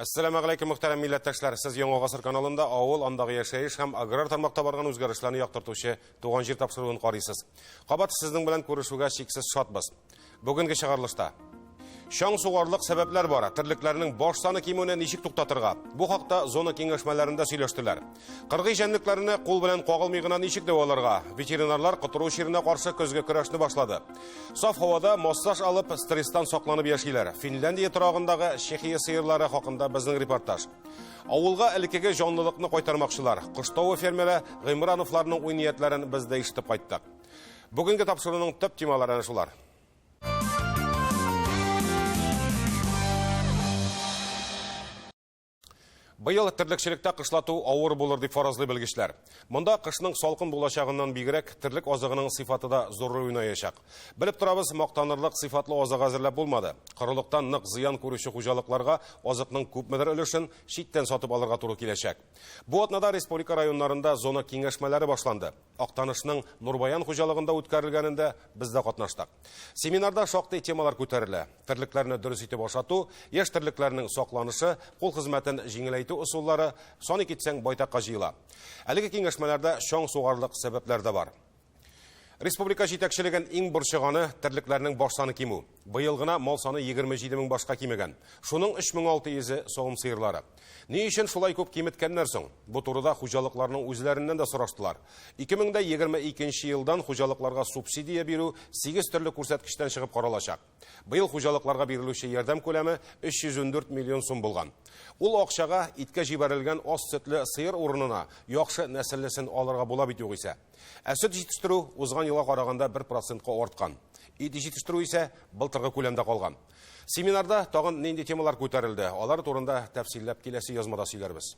Әссәламәгаләйкем, мөхтәрәм милләттәшләр! Сез Яңа гасыр каналында авыл, андагы яшәеш һәм аграр тармакта барган үзгәрешләрне яктыртучы Туган җир тапшыруын карыйсыз. Кабат сезнең белән күрешүгә чиксез шатбыз. Бүгенге чыгарылышта Чаң сугарлык сәбәпләр бар. Терлекләрнең баш саны кимүне ничек туктатырга? Бу хакта зона киңәшмәләрендә сөйләштеләр. Кыргый җәнлекләрне кул белән кагылмый гына ничек дәваларга? Ветеринарлар котыру чиренә каршы көзге көрәшне башлады. Саф һавада массаж алып, стресстан сакланып яшиләр. Финляндия торагындагы Чехия сыерлары хакында безнең репортаж. Авылга элеккеге җанлылыкны кайтармакчылар. Коштавы фермеры Гыймрановларның уй-ниятләрен без дә ишетеп кайттык. Бүгенге тапшыруның төп темалары әнә шулар. Быел терлекчелектә кышлату авыр булыр дип фаразлый белгечләр. Монда кышның салкын булачагыннан бигрәк терлек азыгының сыйфаты да зур роль уйнаячак. Белеп торабыз, мактанырлык сыйфатлы азык әзерләп булмады. Корылыктан нык зыян күрүче хуҗалыкларга азыкның күпмедер өлешен читтән сатып алырга туры киләчәк. Бу атнада республика районнарында зона киңәшмәләре башланды. Актанышның Нурбаян хуҗалыгында үткәрелгәнендә без дә катнаштык. Семинарда шактый темалар күтәрелә. Терлекләрне дөрес итеп ашату, яшь терлекләрнең сакланышы, кул хезмәтен җиңеләйтү ысуллары, саный китсәң, байтакка җыела. Әлеге киңәшмәләрдә чаң сугарлык сәбәпләр дә бар. Республика җитәкчелеген иң борчыганы терлекләрнең баш саны кимү. Быел гына мал саны 27 мең башка кимегән. Шуның 3600-е савым сыерлары. Ни өчен шулай күп киметкәннәр соң? Бу турыда хуҗалыкларның үзләреннән дә сораштылар. 2022 елдан хуҗалыкларга субсидия бирү 8 төрле күрсәткечтән чыгып каралачак. Быел хуҗалыкларга бирелүче ярдәм күләме 314 миллион сум булган. Ул акчага иткә җибәрелгән аз сөтле сыер урынына яхшы нәселлесен алырга була бит югыйсә. Ә сөт җитештерү узган елга караганда 1 процентка арткан. Ит җитештерү исә былтыргы күләмдә калган. Семинарда тагын нинди темалар күтәрелде? Алар турында тәфсилләп киләсе язмада сөйләрбез.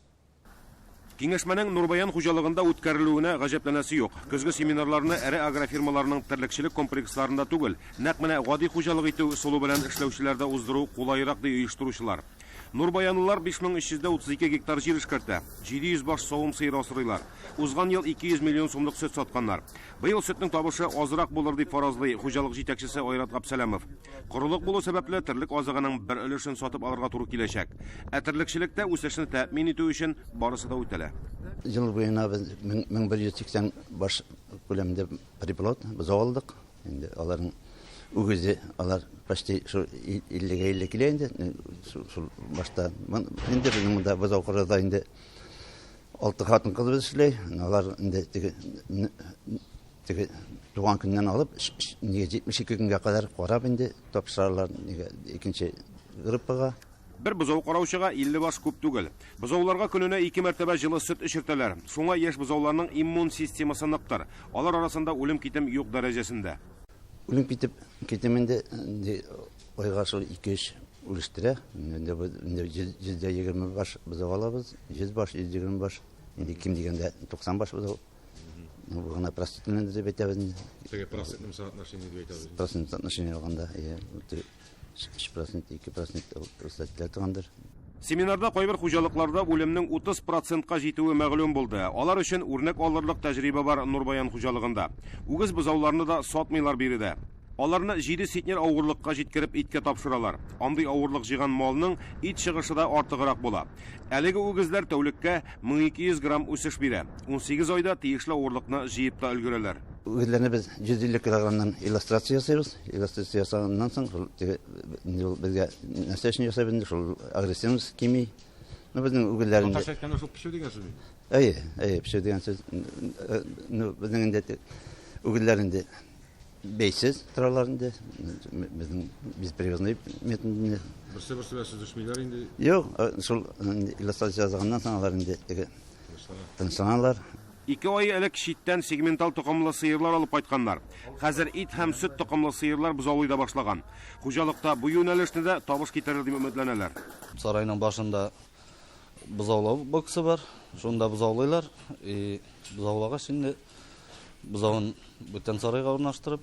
Киңәшмәнең Нурбаян хуҗалыгында үткәрелүенә гаҗәпләнәсе юк. Көзге семинарларны эре агрофирмаларның терлекчелек комплексларында түгел, нәкъ менә гади хуҗалык итү ысулы белән эшләүчеләрдә уздыру кулайрак, ди оештыручылар. Нурбаянлылар 5332 гектар җир эшкәртә, 700 баш савым сыеры асрыйлар. Узган ел 200 миллион сумлык сөт сатканнар. Быел сөтнең табышы азрак булыр дип фаразлый хуҗалык җитәкчесе Айрат Габсәләмов. Корылык булу сәбәпле, терлек азыгының бер өлешен сатып алырга туры киләчәк. Ә терлекчелектә үсешне тәэмин итү өчен барысы да үтәлә. Ел буена без 1180 баш күләмендә приплод бозау алдык. Инде аларның үгезе, алар почти шул 50-гә 50 килә инде. Шул башта. Инде безнең монда бозау карада инде алты хатын кызыбыз эшләй. Алар инде теге теге туган көннән алып нигә 72 көнгә кадәр карап инде тапшыралар нигә икенче группага. Бер бозау караучыга 50 баш күп түгел. Бозауларга көненә ике мәртәбә җылы сөт эчертәләр. Шуңа яшь бозауларның иммун системасы ныктыр. Алар арасында үлем-китем юк дәрәҗәсендә. Үлем-китеп китем инде айга шул ике-өч үлештерә. Инде инде 120 баш бозау алабыз. 100 баш, 120 баш. Инде ким дигәндә 90 баш бозау. Ну, бу гына процентный дип әйтәбез инде. Теге процентном соотношении дип әйтәбез. Процент соотношение алганда, 3 процент, 2 процент рөхсәт торгандыр. Семинарда кайбер хуҗалыкларда үлемнең 30 процентка җитүе мәгълүм булды. Алар өчен үрнәк алырлык тәҗрибә бар Нурбаян хуҗалыгында. Үгез бозауларны да сатмыйлар биредә. Аларны 7 центнер авырлыкка җиткереп иткә тапшыралар. Андый авырлык җыйган малның ит чыгышы да артыграк була. Әлеге үгезләр тәүлеккә 1200 грамм үсеш бирә. 18 айда тиешле авырлыкны җыеп та өлгерәләр. Үгезләрне без 150 килограммнан иллюстрация ясыйбыз. Иллюстрация ясаганнан соң шул теге инде ул безгә нәрсә өчен ясыйбыз инде шул агрессивность кими. Ну безнең үгезләр инде. Татарча әйткәндә шул пешү дигән сүз инде. Әйе, әйе, пешү дигән сүз. Ну безнең инде үгезләр инде бәйсез торалар инде. Безнең беспривозный методында. Берсе-берсе белән сүзешмиләр инде. Юк, шул иллюстрация язганнан соң алар инде теге тынычланалар. Ике ай элек читтән сегментал токымлы сыерлар алып кайтканнар. Хәзер ит һәм сөт токымлы сыерлар бозаулый да башлаган. Хуҗалыкта бу юнәлешне дә табыш китерер дип өметләнәләр. Сарайның башында бозаулау боксы бар. Шунда бозаулыйлар. И бозаулагач инде бозавын бүтән сарайга урнаштырып,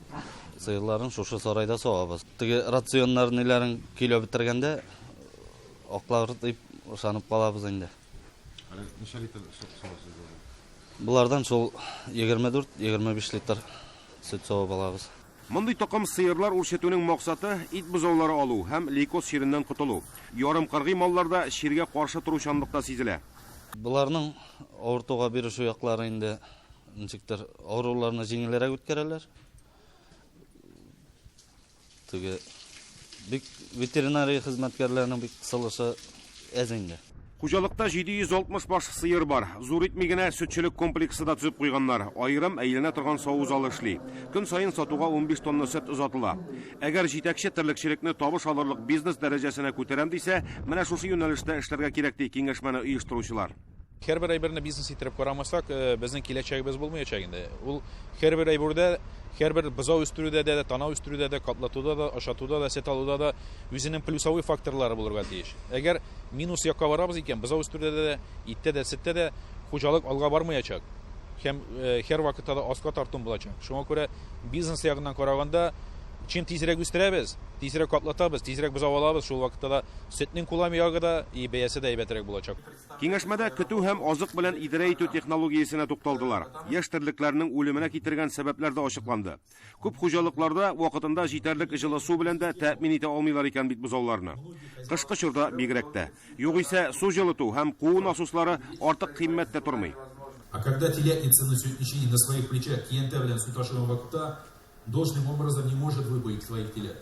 сыерларын шушы сарайда савабыз. Теге рационнар ниләрен көйләп бетергәндә аклар дип ышанып калабыз инде. Әле ничә литр сөт савасыз болардан? Болардан шул 24-25 литр сөт савып алабыз. Мондый токым сыерлар үрчетүнең максаты ит бозаулары алу һәм лейкоз чиреннән котылу. Ярым кыргый малларда чиргә каршы торучанлык та сизелә. Боларның авыртуга бирешү яклары инде ничектер авыруларны җиңелрәк үткәрәләр. Теге бик ветеринария хезмәткәрләренең бик кысылышы әз инде. Хуҗалыкта 760 баш сыер бар. Зур итми генә сөтчелек комплексы да төзеп куйганнар. Аерым әйләнә торган саву залы эшли. Көн саен сатуга 15 тонна сөт озатыла. Әгәр җитәкче терлекчелекне табыш алырлык бизнес дәрәҗәсенә күтәрәм дисә, менә шушы юнәлештә эшләргә кирәк, ди киңәшмәне оештыручылар. Һәрбер әйберне бизнес иттереп карамасак, безнең киләчәгебез булмаячак инде. Ул һәрбер әйбердә, һәрбер бозау үстерүдә дә, тана үстерүдә дә, катлатуда да, ашатуда да, сөт алуда да үзенең плюсовой факторлары булырга тиеш. Әгәр минус якка барабыз икән, бозау үстерүдә дә, иттә дә, сөттә дә хуҗалык алга бармаячак. Һәм һәр вакытта да аска тартым булачак. Шуңа күрә бизнес ягыннан караганда, чем тизрәк үстерәбез, тизрәк катлатабыз, тизрәк бозау алабыз, шул вакытта да сөтнең күләме ягы да, и бәясе дә әйбәтрәк булачак. Киңәшмәдә көтү һәм азык белән идарә итү технологиясенә тукталдылар. Яшь терлекләрнең үлеменә китергән сәбәпләр дә ачыкланды. Күп хуҗалыкларда вакытында җитәрлек җылы су белән дә тәэмин итә алмыйлар икән бит бозауларны. Кышкы чорда бигрәк тә. Югыйсә су җылыту һәм куу насослары артык кыйммәттә тормый. А когда телятница на сегодняшний день на своих плечах киянтә белән су ташыган вакытта должным образом не может выпоить своих телят.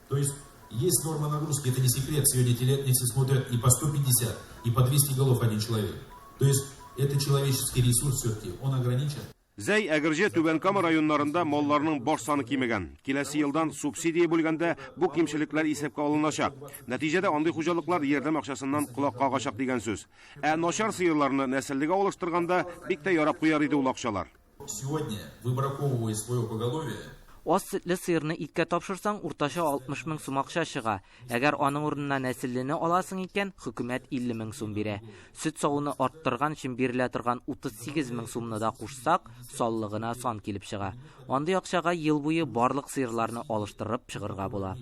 То есть есть норма нагрузки, это не секрет. Сегодня телятницы смотрят и по 150, и по 200 голов один человек. То есть это человеческий ресурс все-таки, он ограничен. Зәй, Әгерҗе, Түбән Кама районнарында малларның баш саны кимегән. Киләсе елдан субсидия бүлгәндә бу кимчелекләр исәпкә алыначак. Нәтиҗәдә андый хуҗалыклар ярдәм акчасыннан колак кагачак дигән сүз. Ә начар сыерларны нәселлегә алыштырганда бик тә ярап куяр иде ул акчалар. Сегодня, выбраковывая свое поголовье, Аз сөтле сыерны иткә тапшырсаң, уртача 60 мең сум акча чыга. Әгәр аның урынына нәселлене аласың икән, хөкүмәт 50 мең сум бирә. Сөт савуны арттырган өчен бирелә торган 38 мең сумны да кушсак, саллы гына сан килеп чыга. Андый акчага ел буе барлык сыерларны алыштырып чыгарга була.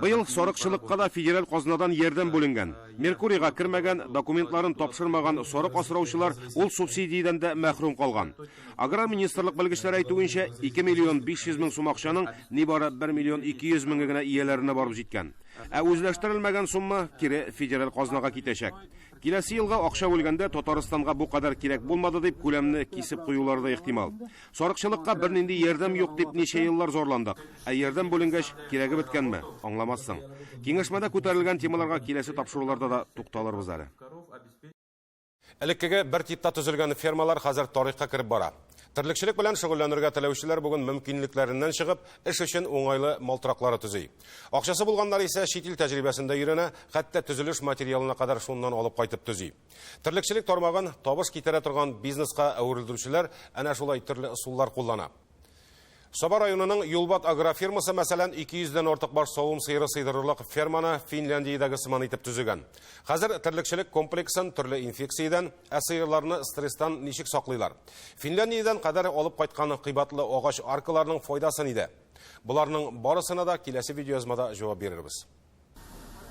Быел сарыкчылыкка да федераль казнадан ярдәм бүленгән. Меркурийга кермәгән, документларын тапшырмаган сарык асраучылар ул субсидиядән дә мәхрүм калган. Аграр министрлык белгечләре әйтүенчә, 2 миллион 500 мең сум акчаның нибары 1 миллион 200 меңе генә ияләренә барып җиткән. Ә үзләштерелмәгән сумма кире федераль казнага китәчәк. Киләсе елга акча бүлгәндә Татарстанга бу кадәр кирәк булмады дип күләмне кисеп куюлары да ихтимал. Сарыкчылыкка бернинди ярдәм юк дип ничә еллар зарландык. Ә ярдәм бүленгәч кирәге беткәнме? Аңламассың. Киңәшмәдә күтәрелгән темаларга киләсе тапшыруларда да тукталырбыз әле. Элеккеге бер типта төзелгән фермалар хәзер тарихка кереп бара. Терлекчелек белән шөгыльләнергә теләүчеләр бүген мөмкинлекләреннән чыгып, эш өчен уңайлы мал тораклары төзи. Акчасы булганнар исә чит ил тәҗрибәсендә өйрәнә, хәтта төзелеш материалына кадәр шуннан алып кайтып төзи. Терлекчелек тармагын табыш китерә торган бизнеска әверелдерүчеләр әнә шулай төрле ысуллар куллана. Саба районының Юлбат агрофирмасы, мәсәлән, 200дән артык баш савым сыеры сыйдырырлык ферманы Финляндиядәге сыман итеп төзегән. Хәзер терлекчелек комплексын төрле инфекциядән, ә сыерларны стресстан ничек саклыйлар? Финляндиядән кадәр алып кайткан кыйбатлы агач аркаларның файдасы нидә? Боларның барысына да киләсе видеоязмада җавап бирербез.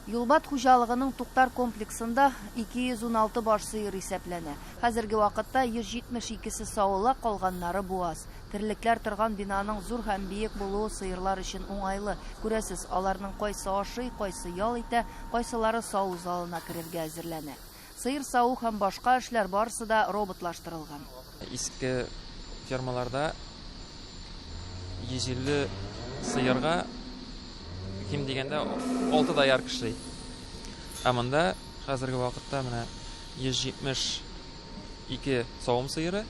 Юлбат хуҗалыгының Туктар комплексында 216 баш сыер исәпләнә. Хәзерге вакытта 172-се савыла, калганнары буаз. Терлекләр торган бинаның зур һәм биек булуы сыерлар өчен уңайлы. Күрәсез, аларның кайсы ашый, кайсы ял итә, кайсылары саву залына керергә әзерләнә. Сыер саву һәм башка эшләр барысы да роботлаштырылган. Иске фермаларда 150 сыерга ким дигәндә 6 доярка эшли. Ә монда хәзерге вакытта менә 172 савым сыеры,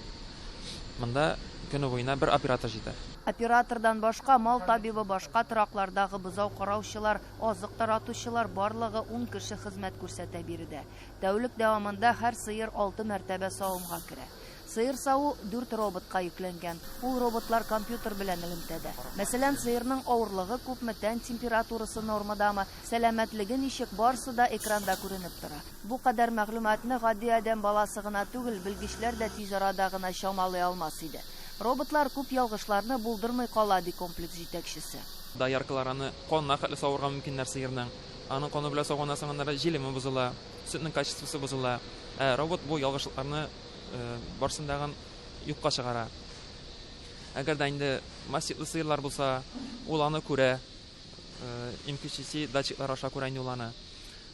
монда көне буена бер оператор җитә. Оператордан башка мал табибы, башка тораклардагы бозау караучылар, азык таратучылар барлыгы 10 кеше хезмәт күрсәтә биредә. Тәүлек дәвамында һәр сыер 6 мәртәбә савымга керә. Сыер саву 4 роботка йөкләнгән. Ул роботлар компьютер белән элемтәдә. Мәсәлән, сыерның авырлыгы күпме, тән температурасы нормадамы, сәламәтлеге ничек, барысы да экранда күренеп тора. Бу кадәр мәгълүматны гади адәм баласы гына түгел, белгечләр дә тиз арада гына чамалый алмас иде. Роботлар күп ялгышларны булдырмый кала, ди комплекс җитәкчесе. Дояркалар аны канына хәтле савырга мөмкиннәр сыерның. Аның каны белән сауганнан соң аннары җилеме бозыла, сөтнең качествосы бозыла. Ә робот бу ялгышларны барсындагын юкка чыгара. Әгәр дә инде Маститлы сыерлар булса, ул аны күрә. MQTT датчиклар аша күрә инде ул аны.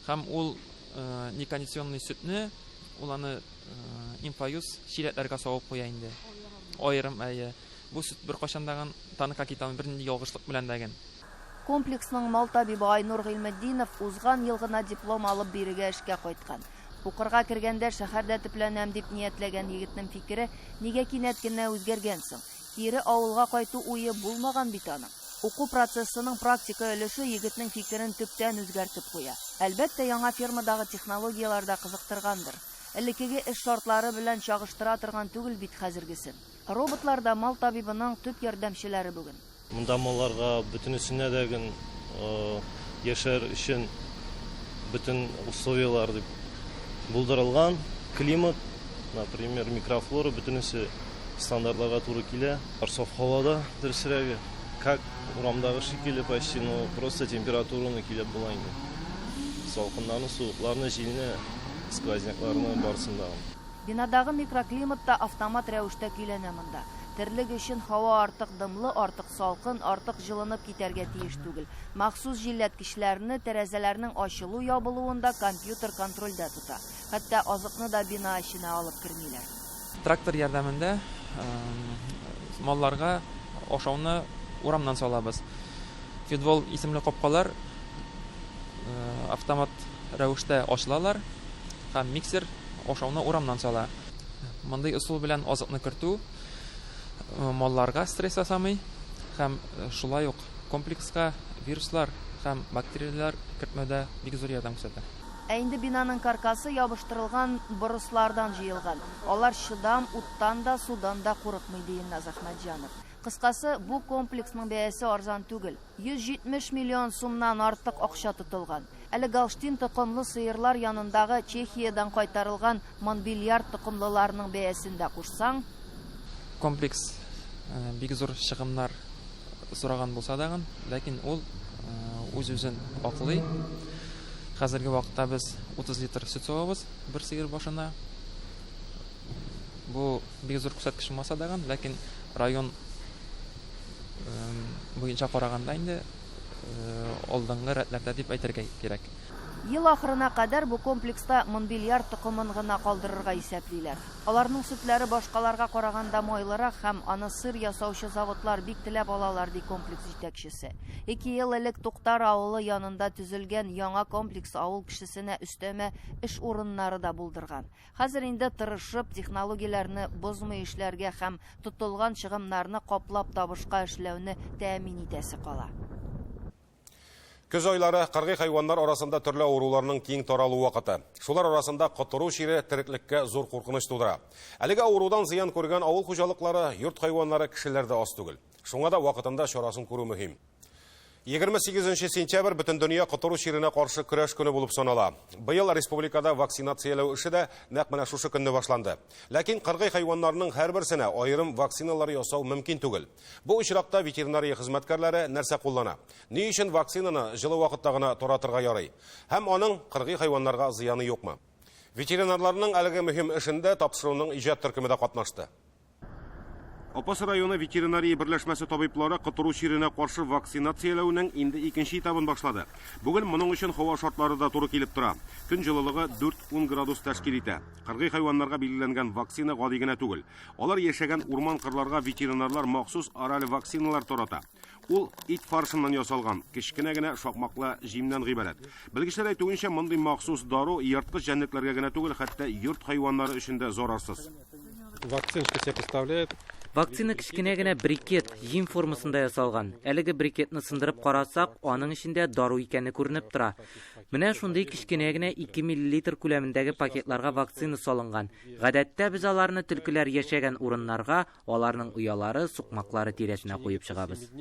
Һәм ул некондиционный сөтне, ул аны инфоюз чиләкләргә савып куя инде. Аерым, әйе. Бу сөт беркайчан да танкка китә алмый, бернинди ялгышлык белән дә ген. Комплексның мал табибы Айнур Гыйльметдинов узган ел гына диплом алып бирегә эшкә кайткан. Укырга кергәндә шәһәрдә төпләнәм дип ниятләгән егетнең фикере нигә кинәт кенә үзгәргән соң? Кире авылга кайту уе булмаган бит аның. Уку процессының практика өлеше егетнең фикерен төптән үзгәртеп куя. Әлбәттә, яңа фермадагы технологияләр дә кызыктыргандыр. Элеккеге эш шартлары белән чагыштыра торган түгел бит хәзергесен. Роботлар да мал табибының төп ярдәмчеләре бүген. Монда малларга бөтенесенә дә ген яшәр өчен бөтен условияләр дип булдырылган. Климат, например, микрофлора бөтенесе стандартларга туры килә. Саф һавада, дөресрәге, как урамдагы шикелле почти, но просто температураны килеп була инде. Салкыннарны, суыкларны, җилне, сквознякларны барысын да. Бинадагы микроклимат та автомат рәвештә көйләнә монда. Терлек өчен һава артык дымлы, артык салкын, артык җылынып китәргә тиеш түгел. Махсус җилләткечләрне, тәрәзәләрнең ачылу-ябылуын да компьютер контрольдә тота. Хәтта азыкны да бина эченә алып кермиләр. Трактор ярдәмендә малларга ашауны урамнан салабыз. Фидвол исемле капкалар автомат рәвештә ачылалар һәм миксер ашауны урамнан сала. Мондый ысул белән азыкны кертү малларга стресс ясамый һәм шулай ук комплекска вируслар һәм бактерияләр кертмәүдә бик зур ярдәм күрсәтә. Ә инде бинаның каркасы ябыштырылган борыслардан җыелган. Алар чыдам, уттан да, судан да курыкмый, ди Илназ Әхмәтҗанов. Кыскасы, бу комплексның бәясе арзан түгел. 170 миллион сумнан артык акча тотылган. Әле Голштин токымлы сыерлар янындагы Чехиядән кайтарылган Монбельярд токымлыларның бәясен дә кушсаң, Комплекс бик зур чыгымнар сораган булса да, ләкин ул үз-үзен аклый. Хәзерге вакытта без 30 литр сөт савабыз бер сыер башына. Бу бик зур күрсәткеч булмаса да, ләкин район буенча караганда инде алдынгы рәтләрдә дип әйтергә кирәк. Ел ахырына кадәр бу комплекста Монбельярд токымын гына калдырырга исәплиләр. Аларның сөтләре башкаларга караганда майлырак һәм аны сыр ясаучы заводлар бик теләп алалар, ди комплекс җитәкчесе. 2 ел элек Туктар авылы янында төзелгән яңа комплекс авыл кешесенә өстәмә эш урыннары да булдырган. Хәзер инде тырышып, технологияләрне бозмый эшләргә һәм тотылган чыгымнарны каплап табышка эшләүне тәэмин итәсе кала. Көз айлары кыргый хайваннар арасында төрле авыруларның киң таралу вакыты. Шулар арасында котыру чире тереклеккә зур куркыныч тудыра. Әлеге авырудан зыян күргән авыл хуҗалыклары, йорт хайваннары, кешеләр дә аз түгел. Шуңа да вакытында чарасын күрү мөһим. 28 сентябрь Бөтендөнья котыру чиренә каршы көрәш көне булып санала. Быел республикада вакцинацияләү эше дә нәкъ менә шушы көнне башланды. Ләкин кыргый хайваннарның һәрберсенә аерым вакциналар ясау мөмкин түгел. Бу очракта ветеринария хезмәткәрләре нәрсә куллана? Ни өчен вакцинаны җылы вакытта гына таратырга ярый? Һәм аның кыргый хайваннарга зыяны юкмы? Ветеринарларның әлеге мөһим эшендә тапшыруның иҗат төркеме дә катнашты. Апас районы ветеринария берләшмәсе табиблары котыру чиренә каршы вакцинацияләүнең инде икенче этабын башлады. Бүген моның өчен һава шартлары да туры килеп тора. Көн җылылыгы 4-10 градус тәшкил итә. Кыргый хайваннарга билгеләнгән вакцина гади генә түгел. Алар яшәгән урман-кырларга ветеринарлар махсус ораль вакциналар тарата. Ул ит фаршыннан ясалган, кечкенә генә шакмаклы җимнән гыйбарәт. Белгечләр әйтүенчә, мондый махсус дару ерткыч җәнлекләргә генә түгел, хәтта йорт хайваннары өчен дә зарарсыз. Вакцина что себе представляет? Вакцина кечкенә генә брикет, җим формасында ясалган. Әлеге брикетны сындырып карасак, аның эчендә дару икәне күренеп тора. Менә шундый кечкенә генә 2 миллилитр күләмендәге пакетларга вакцина салынган. Гадәттә без аларны төлкеләр яшәгән урыннарга, аларның оялары, сукмаклары тирәсенә куеп чыгабыз.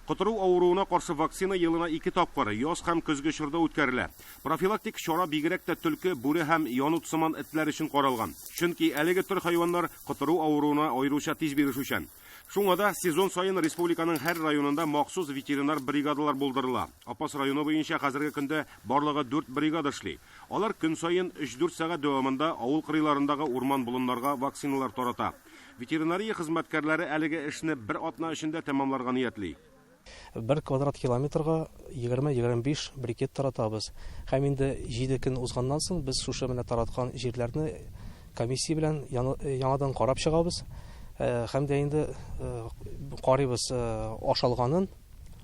Котыру авыруына каршы вакцина елына 2 тапкыр, яз һәм көзге чорда үткәрелә. Профилактик чара бигрәк тә төлке, бүре һәм янут сыман этләр өчен каралган. Чөнки әлеге төр хайваннар котыру авыруына аеруча тиз бирешүчән. Шуңа да сезон саен республиканың һәр районында махсус ветеринар бригадалар булдырыла. Апас районы буенча хәзерге көндә барлыгы 4 бригада эшли. Алар көн саен 3-4 сәгать дәвамында авыл кырыйларындагы урман-болыннарга вакциналар тарата. Ветеринария хезмәткәрләре әлеге эшне бер атна эчендә тәмамларга ниятли. Бер квадрат километрга 20-25 брикет таратабыз. Һәм инде 7 көн узганнан соң без шушы менә тараткан җирләрне комиссия белән яңадан карап чыгабыз. Һәм дә инде карыйбыз ашалганын.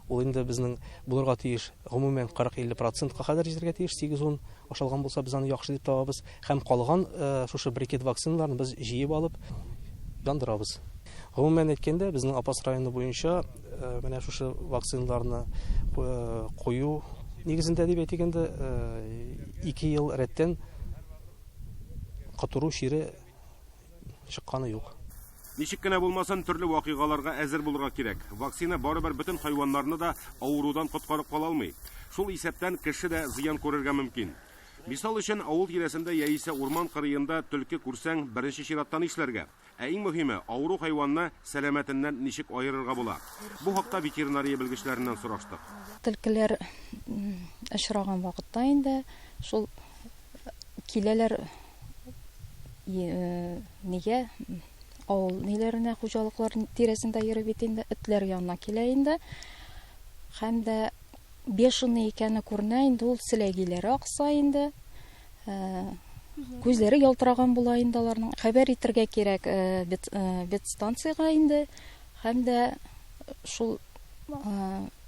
Ул инде безнең булырга тиеш гомумән 40-50 процентка кадәр җитәргә тиеш, 8-10 ашалган булса без аны яхшы дип табабыз. Һәм калган шушы брикет вакциналарын без җыеп алып яндырабыз. Гомумән әйткәндә, безнең Апас районы буенча менә шушы вакциналарны кую нигезендә дип әйтик инде, 2 ел рәттән котыру чире чыкканы юк. Ничек кенә булмасын, төрле вакыйгаларга әзер булырга кирәк. Вакцина барыбер бөтен хайваннарны да авырудан коткарып кала алмый. Шул исәптән кеше дә зыян күрергә мөмкин. Мисал өчен, авыл тирәсендә яисә урман кырыенда төлке күрсәң, беренче чиратта нишләргә? Ә иң мөһиме, авыру хайванны сәламәтеннән ничек аерырга була? Бу хакта ветеринария белгечләреннән сораштык. Төлкеләр очраган вакытта инде шул киләләр нигә авыл ниләренә, хуҗалыклар тирәсендә йөреп бит инде, этләр янына килә инде. Һәм дә бешеный икәне күренә инде, ул селәгиләре акса инде, күзләре ялтыраган була инде аларның. Хәбәр итергә кирәк ветстанциягә инде, һәм дә шул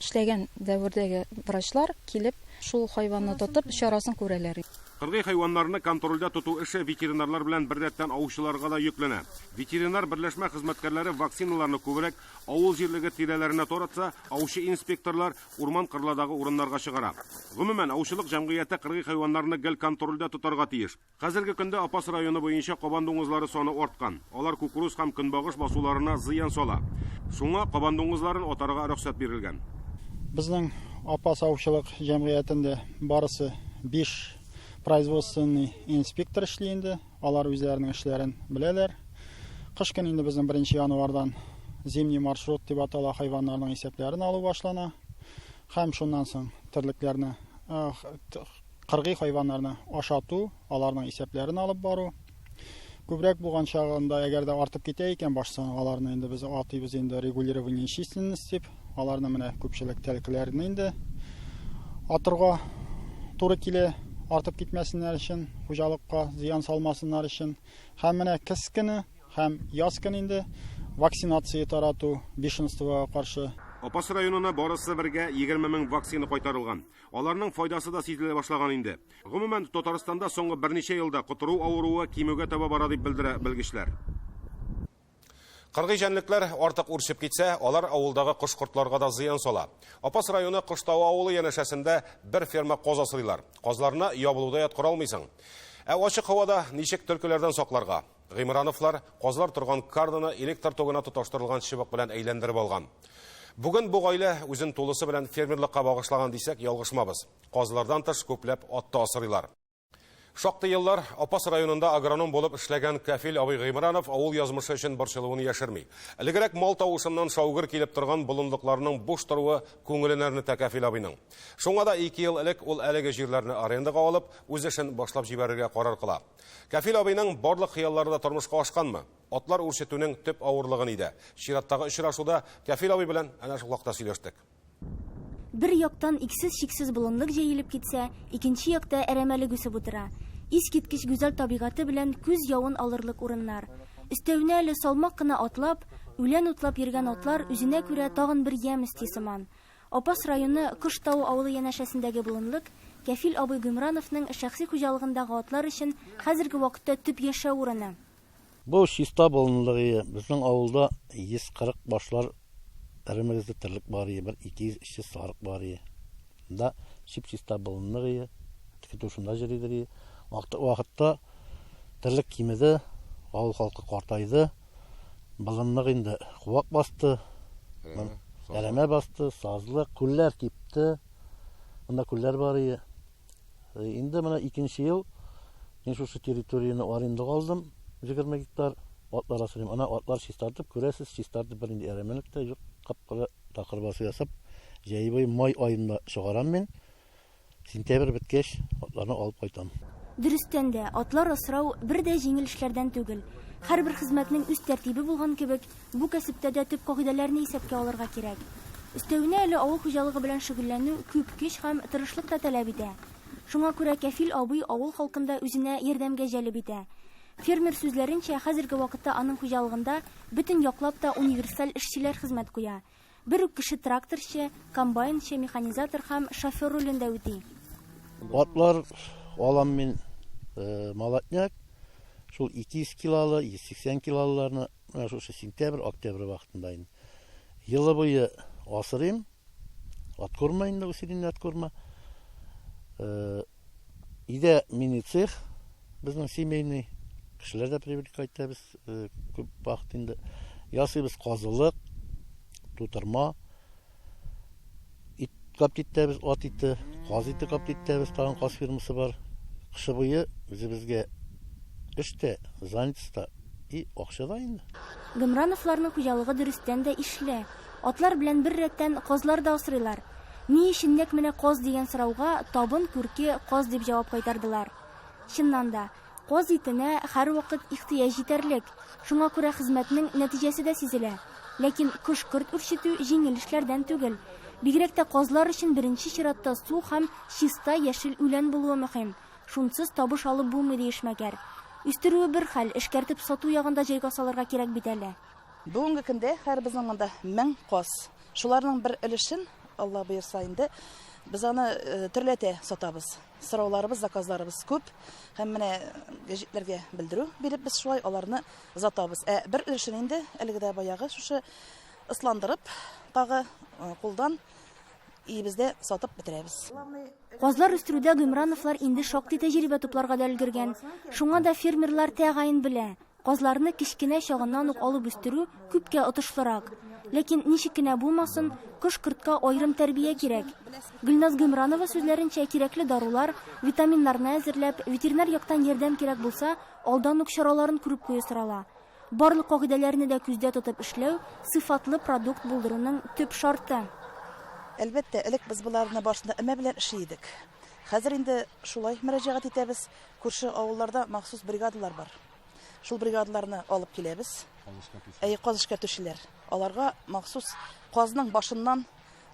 эшләгән дәвердәге врачлар килеп, шул хайванны тотып, чарасын күрәләр. Кыргый хайваннарны контрольдә тоту эше ветеринарлар белән беррәттән аучыларга да йөкләнә. Ветеринар берләшмә хезмәткәрләре вакциналарны күбрәк авыл җирлеге тирәләренә таратса, аучы инспекторлар урман кырладагы урыннарга чыгара. Гомумән, аучылык җәмгыяте кыргый хайваннарны гел контрольдә тотарга тиеш. Хәзерге көндә Апас районы буенча кабан дуңгызлары саны арткан. Алар кукуруз һәм көнбагыш басуларына зыян сала. Шуңа кабан дуңгызларын атарга рөхсәт бирелгән. Безнең Апас аучылык җәмгыятендә барысы 5 производственный инспектор эшли инде. Алар үзләренең эшләрен беләләр. Кыш көне инде безнең 1 январдан зимний маршрут дип атала хайваннарның исәпләрен алу башлана. Һәм шуннан соң терлекләрне, кыргый хайваннарны ашату, аларның исәпләрен алып бару. Күбрәк булган чагында, әгәр дә артып китә икән баш саны, аларны инде без атыйбыз инде регулирование численность дип, аларны менә күпчелек тәлкеләрне инде атырга туры килә, артып китмәсеннәр өчен, хуҗалыкка зыян салмасыннар өчен. Һәм менә кыс көне һәм яз көне инде вакцинация тарату бешенствога каршы. Апас районына барысы бергә 20 мең вакцина кайтарылган. Аларның файдасы да сизелә башлаган инде. Гомумән, Татарстанда соңгы берничә елда котыру авыруы кимүгә таба бара дип белдерә белгечләр. Кыргый җәнлекләр артык үрчеп китсә, алар авылдагы кош-кортларга да зыян сала. Апас районы Коштау авылы янәшәсендә бер ферма каз асрыйлар. Казларны ябылуда яткыра алмыйсың. Ә ачык һавада ничек төлкеләрдән сакларга? Гыймрановлар казлар торган карданы электр тогына тоташтырылган чыбык белән әйләндереп алган. Бүген бу гаилә үзен тулысы белән фермерлыкка багышлаган дисәк, ялгышмабыз. Казлардан тыш күпләп ат та асрыйлар. Шактый еллар Апас районында агроном булып эшләгән Кәфил абый Гыймранов авыл язмышы өчен борчылуын яшерми. Элегрәк мал тавышыннан шаугыр килеп торган болынлыкларның буш торуы күңелен әрнетә Кәфил абыйның. Шуңа да 2 ел элек ул әлеге җирләрне арендага алып, үз эшен башлап җибәрергә карар кыла. Кәфил абыйның барлык хыяллары да тормышка ашканмы? Атлар үрчетүнең төп авырлыгы нидә? Чираттагы очрашуда Кәфил абый белән әнә шул хакта сөйләштек. Бер яктан иксез-чиксез болынлык җәелеп китсә, икенче якта әрәмәлек үсеп утыра. Искиткеч гүзәл табигате белән күз явын алырлык урыннар. Өстәвенә әле салмак кына атлап, үлән утлап йөргән атлар үзенә күрә тагын бер ямь өсти сыман. Апас районы Коштау авылы янәшәсендәге болынлык Кәфил абый Гыймрановның шәхси хуҗалыгындагы атлар өчен хәзерге вакытта төп яшәү урыны. Бу чиста болынлыгы безнең авылда 140 башлар эремегездә терлек бар, бер 200-300 сарык бар. Да чип-чиста болынлыгы, көтү шунда йөридер. Вакытта терлек кимеде, авыл халкы картайды. Болынлык инде куак басты, әрәмә басты, сазлык, күлләр кипте. Монда күлләр бар. Инде менә икенче ел мин шушы территорияне арендага алдым, 20 гектар атлар асрыйм. Ана атлар чистартып, күрәсез, чистартып бер инде әрәмәлек тә юк, кап-кара такыр басы ясап, җәй буе май аенда чыгарам мин. Сентябрь беткәч, атларны алып кайтам. Дөрестән дә, атлар асрау бер дә җиңел эшләрдән түгел. Һәрбер хезмәтнең үз тәртибе булган кебек, бу кәсептә дә төп кагыйдәләрне исәпкә алырга кирәк. Өстәвенә әле авыл хуҗалыгы белән шөгыльләнү күп көч һәм тырышлык та таләп итә. Шуңа күрә Кәфил абый авыл халкын да үзенә ярдәмгә җәлеп итә. Фермер сүзләренчә, хәзерге вакытта аның хуҗалыгында бөтен яклап та универсаль эшчеләр хезмәт куя. Бер үк кеше тракторчы, комбайнчы, механизатор һәм шофер ролен дә үти. Атлар алам мин, молотняк, шул 200 килолы, 180 килолыларны менә шушы сентябрь, октябрь вакытында инде. Елы буе асрыйм, откорма инде, усиленный откорма. Өйдә мини-цех, безнең семейный, кешеләр дә привлекать итәбез күп вакыт инде. Ясыйбыз казылык, тутырма, ит каптить итәбез, ат ите, каз ите каптить итәбез, тагын каз фирмасы бар. Кышы буе үзебезгә эш тә, занятость та и акча да инде. Гомрановларның хуҗалыгы дөрестән дә ишле. Атлар белән бер рәттән казлар да асрыйлар. Ни өчен нәкъ менә каз дигән сорауга табын күрке каз дип җавап кайтардылар. Чыннан да, каз итенә һәрвакыт ихтыяҗ җитәрлек. Шуңа күрә хезмәтнең нәтиҗәсе дә сизелә. Ләкин кош-корт үрчетү җиңел эшләрдән түгел. Бигрәк тә казлар өчен беренче чиратта су һәм чиста яшел үлән булуы мөһим. Шунсыз табыш алып булмый, ди эшмәкәр. Үстерүе бер хәл, эшкәртеп сату ягын да җайга салырга кирәк бит әле. Бүгенге көндә хәзер безнең монда 1000 каз. Шуларның бер өлешен, Алла боерса инде, без аны төрләтә сатабыз. Сорауларыбыз, заказларыбыз күп. Һәм менә гәҗитләргә белдерү биреп без шулай аларны озатабыз. Ә бер өлешен инде әлеге дә баягы шушы ысландырып, тагы кулдан өебездә сатып бетерәбез. Казлар үстерүдә Гыймрановлар инде шактый тәҗрибә тупларга да өлгергән. Шуңа да фермерлар тәгаен белә, казларны кечкенә чагыннан ук алып үстерү күпкә отышлырак. Ләкин ничек кенә булмасын, кош-кортка аерым тәрбия кирәк. Гөлназ Гыймранова сүзләренчә, кирәкле дарулар, витаминнарны әзерләп, ветеринар яктан ярдәм кирәк булса, алдан ук чараларын күреп кую сорала. Барлык кагыйдәләрне дә күздә тотып эшләү, сыйфатлы продукт булдыруның төп шарты. Әлбәттә, элек без боларны башында өмә белән эшли идек. Хәзер инде шулай мөрәҗәгать итәбез. Күрше авылларда махсус бригадалар бар. Шул бригадаларны алып киләбез. Әйе, каз эшкәртүчеләр. Аларга махсус казның башыннан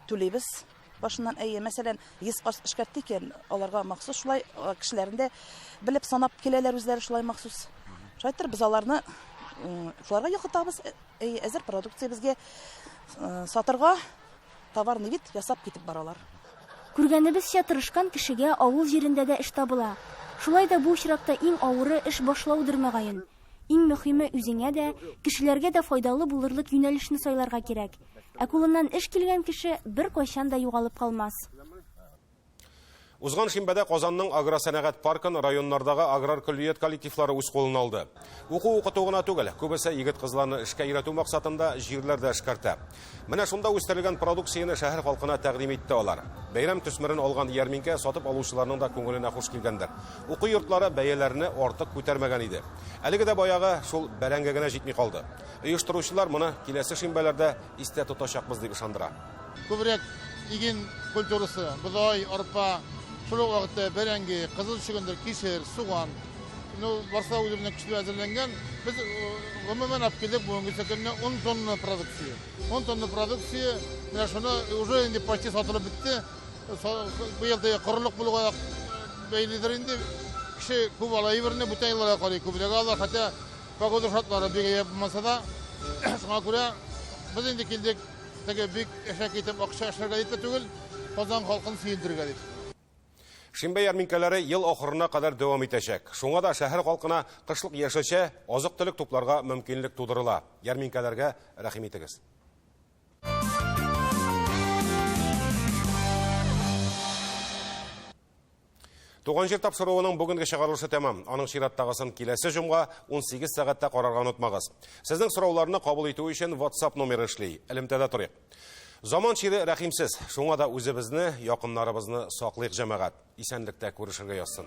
түлибез. Башыннан, әйе, мәсәлән, 100 каз эшкәртте икән, аларга махсус шулай кешеләрен дә белеп санап киләләр үзләре шулай махсус. Шулай итеп без аларны шуларга йокытабыз. Әйе, әзер продукция безгә сатырга товарный вид ясап китеп баралар. Күргәнебезчә, тырышкан кешегә авыл җирендә дә эш табыла. Шулай да бу очракта иң авыры эш башлаудыр, мөгаен. Иң мөхиме, үзеңә дә, кешеләргә дә файдалы булырлык юнәлешне сайларга кирәк. Ә кулыннан эш килгән кеше беркайчан да югалып калмас. Узган шимбәдә Казанның агросәнәгать паркын районнардагы аграр көллият коллективлары үз кулына алды. Уку укыту гына түгел, күбесе егет-кызларны эшкә өйрәтү максатында җирләр дә эшкәртә. Менә шунда үстерелгән продукцияне шәһәр халкына тәкъдим итте алар. Бәйрәм төсмерен алган ярминкә сатып алучыларның да күңеленә хуш килгәндер. Уку йортлары бәяләрне артык күтәрмәгән иде. Әлеге дә баягы шул бәрәңге генә җитми калды. Оештыручылар моны киләсе шимбәләрдә истә тотачакбыз дип ышандыра. Күбрәк иген культурасы, бодай, арпа, шул ук вакытта бәрәңге, кызыл чөгендер, кишер, суган. Ну, барсы да үзебезнең көчле әзерләнгән. Без гомумән алып килдек бүгенге көнне 10 тонна продукция. 10 тонна продукция, менә шуны уже инде почти сатылып бетте. Быел да корылык булуга бәйледер инде. Кеше күп ала әйберне, бүтән елларга карый күбрәк ала, хотя погода шартлары бик әйбәт булмаса да, шуңа күрә без инде килдек теге бик әшәке итеп акча эшләргә дип тә түгел, Казан халкын сөендерергә дип. Шимбә ярминкәләре ел ахырына кадәр дәвам итәчәк. Шуңа да шәһәр халкына кышлык яшелчә, азык-төлек тупларга мөмкинлек тудырыла. Ярминкәләргә рәхим итегез. Туган җир тапшыруының бүгенге чыгарылышы тәмам. Аның чираттагысын киләсе җомга 18 сәгатьтә карарга онытмагыз. Сезнең сорауларны кабул итү өчен WhatsApp номеры эшли. Элемтәдә торыйк. Заман чире рәхимсез. Шуңа да үзебезне, якыннарыбызны саклыйк, җәмәгать. Исәнлектә күрешергә язсын.